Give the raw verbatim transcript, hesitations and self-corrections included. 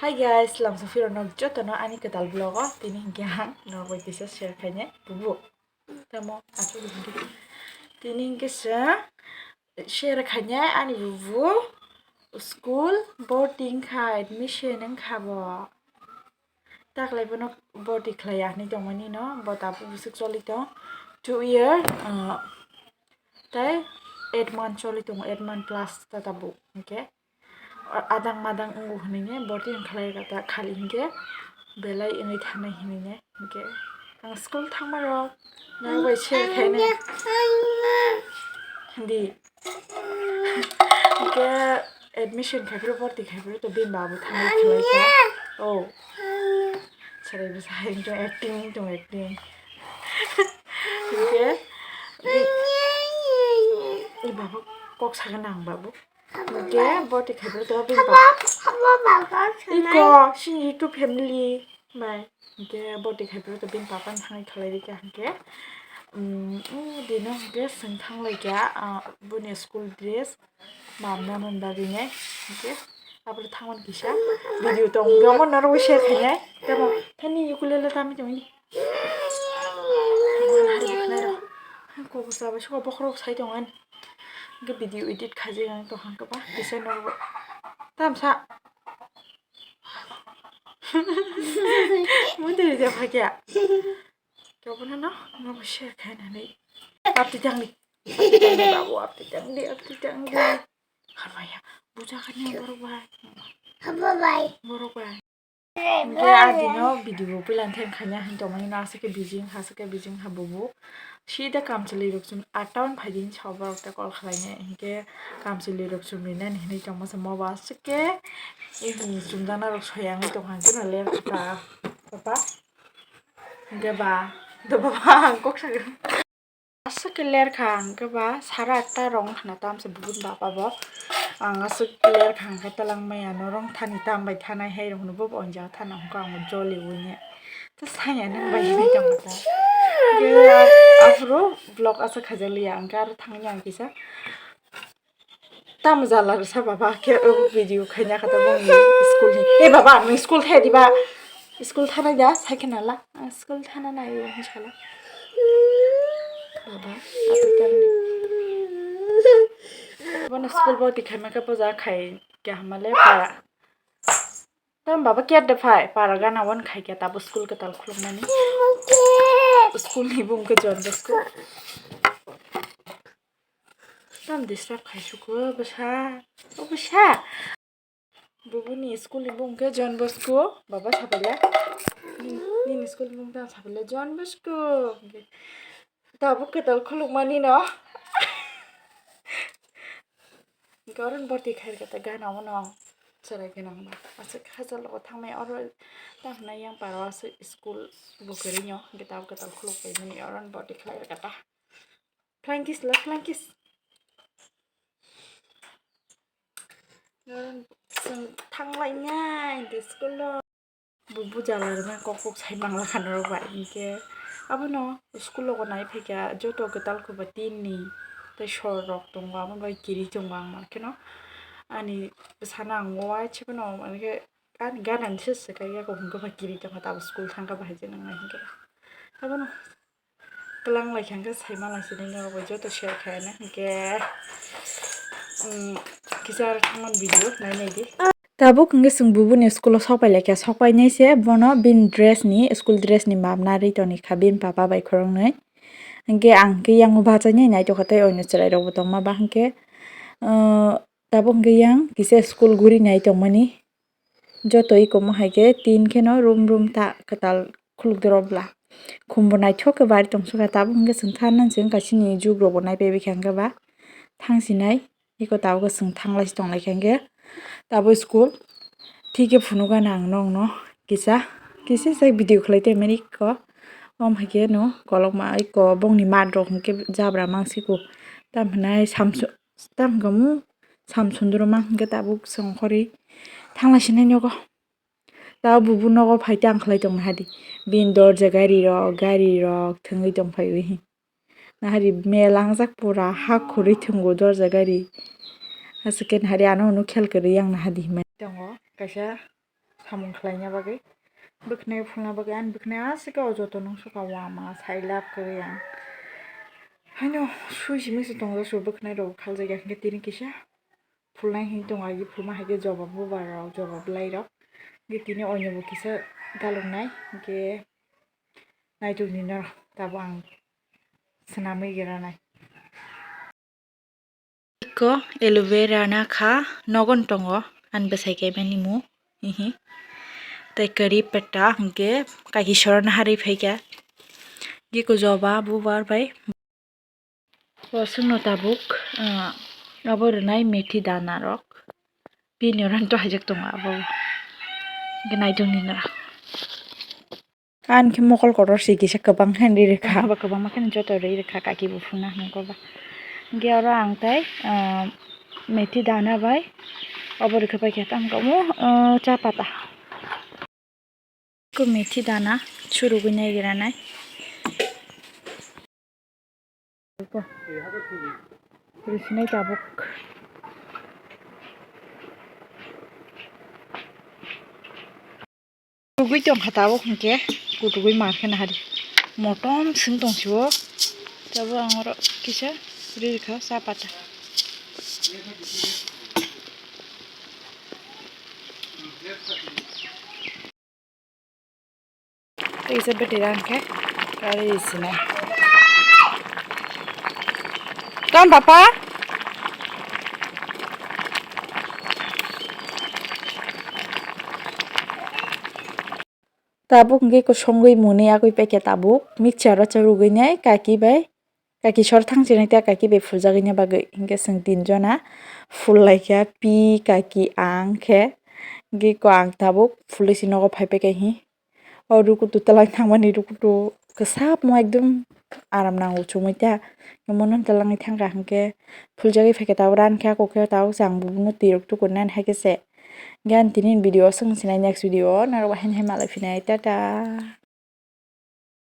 Hi guys, lamsa phirok no joto no ani kwtal vlog o tini hinkhe ang norok bai kisa share khainai bubu. Tamo aswk hinkhe tini hinkhe se share khainai ani bubu school boarding kha admission wngkha bo. Taklai bono body khlai ya hinwi tongmani no, bo tabuk bwswk choli tong two year, uh, tei eight month choli tongo, eight month plus ta tabuk hinkhe. Adang madang wngo hinwi ne body wng khlai kata khali hinkhe belai wngwi thanai hinwi ne hinkhe ang school thangma rok norok bai share khainai. Hindi. Hinkhe admission khai phuru bhorti khai phuru to bini babo thangwi khlai kha. Oh. Sarai bwsa hai wngtong acting wngtong acting. Hinkhe i babo kok sagan ang babo. Hinkhe bhorti khai phuru to bini babo. Iko sini YouTube family bai. Hinkhe body khai phuru to bini papa ni thangwi khlai rikha hinkhe, um, o dino hinkhe chwng thang laikha, ah, boni school dress mamna man bagwi nai hinkhe aboni thangmani kisa video tong omo norok share khainai tamo thani ukulele tamwi tongni. Kok bwsa bai suka bokhorok sai tongo ani hinkhe video edit khaijak ang tong hinkhe ba kisa norok tamsa. Mundiri de phakya. Kyobo no no no share khai nani. Apti tangdi. Apti tangdi babu, apti tangdi, apti tangdi. Harmaya, buja kanya borok bai. Borok bai. Hinkhe adino video pilan theng khanya hin tongmani no aswk khe busy wngkha, aswk khe busy wngkha bubu. Sida kamchwlwi rok chum a town phaidi hinwi sa borok tei call khlainai hinkhe kamchwlwi rok chum rinani hinwi tongmasa mo bo aswk khe. Ehni chumjaknai rok soyangwi tongkha, hwnkhe no ler kha ta, papa. Hwnkhe ba, do baba, ang kok sagwi. Aswk khe ler kha, hwnkhe ba, sara atta rok wngkha na tamsa bubuni baba bo. Ang aswk ler kha, hwnkhe twlang maya norok thani tam bai thanai hai rok hwnwi bo onjak thana hwnkhe ang joli wngya. Ta saya nang bai hinwi tongkha ta. Hwnkhe aphuru vlog aswk khaijakliya, hwnkhe aro thangya ang kisa. Tamo jala rwsa baba, khe o video khaina kha tabuk ni school ni. He baba, nwng school thaya diba? School thanai da, sai khe nala. Ang school thana nai o, hinwi sala. Baba, ato tang ni. Bono school bhorti khaima khe puja khai khe hamale para. Tam baba khe de phai, para gana wan khai khe tabo school kwtal khulukmani. School ni bung khe John Bosco. Tam disturb khai suko bwsa, o bwsa. Bubuni school ni bung khe John Bosco, baba sapaila. Nini school ni bung tang sapaila John Bosco. Tabuk kwtal khulukmani no. Hwnkhe oro bhorti khai rwkha ta gana o no chwrai gwnang ba. Aswk hachal o thangnai oro tamo hwnai yang paro aswk school bo kwrwi no. Hwnkhe tabuk kwtal khuluk bai mani oro bhorti khlai rwkha ta. Flying kiss la, flying kiss. Chwng thang lainai hwnkhe school o. Bo bujala rwmani kok kok sai mangla kha norok bai hinkhe. Abono school o nai phaikha joto kwtal kwbai tin ni tei sor rok tongo abo bai kiri tongo ang mankhe no. Ani bwsano ang uaisa phano mankhe ani gana ni se swkang ya kok hwnkhe bai kiri tongkha tabuk school thangkha bahai se nang nai hinkhe. Abono. Kwlang lai kha hwnkhe sai ma lai sini norok bai joto share khaina hwnkhe, um, kisa aro thangmani video nai nai di. Tabuk hwnkhe chwng bubuni school o sok pai lai kha, sok pai nai se bono bini dress ni, school dress ni map narwi toni kha bini papa bai khoroknwi. Hwnkhe ang khe yang bachainai naitokha tei oino chwrai rok bo tongma ba hwnkhe, uh, tabuk hwnkhe yang kisa school guri nai tongmani. Joto iko mohai khe tin kheno room room ta kwtal khuluk dorok bla. Khum bo naithok khe bari tong sukha tabuk hwnkhe chwng thangnani chwng kaisa ni jug rok bo naipai bikha hwnkhe ba thang sinai iko tabuk chwng thanglai si tonglai kha hwnkhe tabuk school thik khe phunuk gana ang nokno kisa kisa se video khlai tongmani iko om hai khe no kolokma iko bongni mat rok hwnkhe jabra mansiko tam hinai samsung. Tam hwnkhe mung sam sundro ma hwnkhe tabuk chwng khorwi thangla sinai nogo. Tabuk bubu nogo phai tang khlai tongna hadi. Bini dorja gari rok, gari rok thwngwi tong phaiwi. Nahari mel angjak pura ha khurui thwngo dorja gari. Aswk khe nahari ano hwnwi khel kwrwi yang nahadi hinmai tongo kaisa. samung khlaina bagwi, bwkhnai phulna bagwi, ani bwkhnai aswk o joto nung swkang wama sai lab kwrwi ang. Haino sui simi se tongo, su bwkhnai rok khaljak ya, hwnkhe tini kisa phulnai hinwi tongo, agi phulma hai khe jobab bubar rok, jobab bwlai rok, hwnkhe tini oinwi bo kisa daluknai, hwnkhe naitukni norok tabuk ang swnamwi granai. Iko aloe vera na kha, nogon tongo, ani bwsai khe mani mu, hihi. Tei kari peta hwnkhe kaki sora naharwi phaikha. Iko joba bubar bai. Bo chwngno tabuk, ah, abo rwnai methi dana rok. Bini oro to hajak tongo abo. Hwnkhe naitukni norok. Ani khe mokol kotor se kisa kwbang khe ri rwkha. Abo kwbangma khe joto ri rwkha, kaki bo phunukna hwnwi koba. Hwnkhe oro ang tei, ah, methi dana bai obo rwkha pai khe tamo, ah, cha pata. Ko methi dana churugwi nai granai. Risinai tabuk. Kutugwi tongkha tabuk hwnkhe, kutugwi mar khe nahari. Motom sing tongsibo. Tabuk ang oro kisa ri rwkha cha pata. Tei kisa bete rang khe kari sinai. Kam papa? Tabuk hwnkhe kosongwi mwnwi agwi paikha tabuk mixture o churugwi nai kaki bai. Kaki sor thang sinai ta kaki bai phuljakgwini bagwi. Hinkhe chwng tinjona phul laikha, pi, kaki, ang khe. Hinkhe ko ang tabuk phulwi se nogo phai paikha hi. O rukutu twlang thangmani rukutu kwsapmo ekdom aram nango chumui ta. Omono twlangwi thangkha hinkhe phuljagwi phaikha tabuk rankhe ako khe tabuk chwng bubuno twirok tukurnani haikhe se. Hinkhe ani tini video o chwng sinai next video o norok bai haino hai malai phinai. Tata.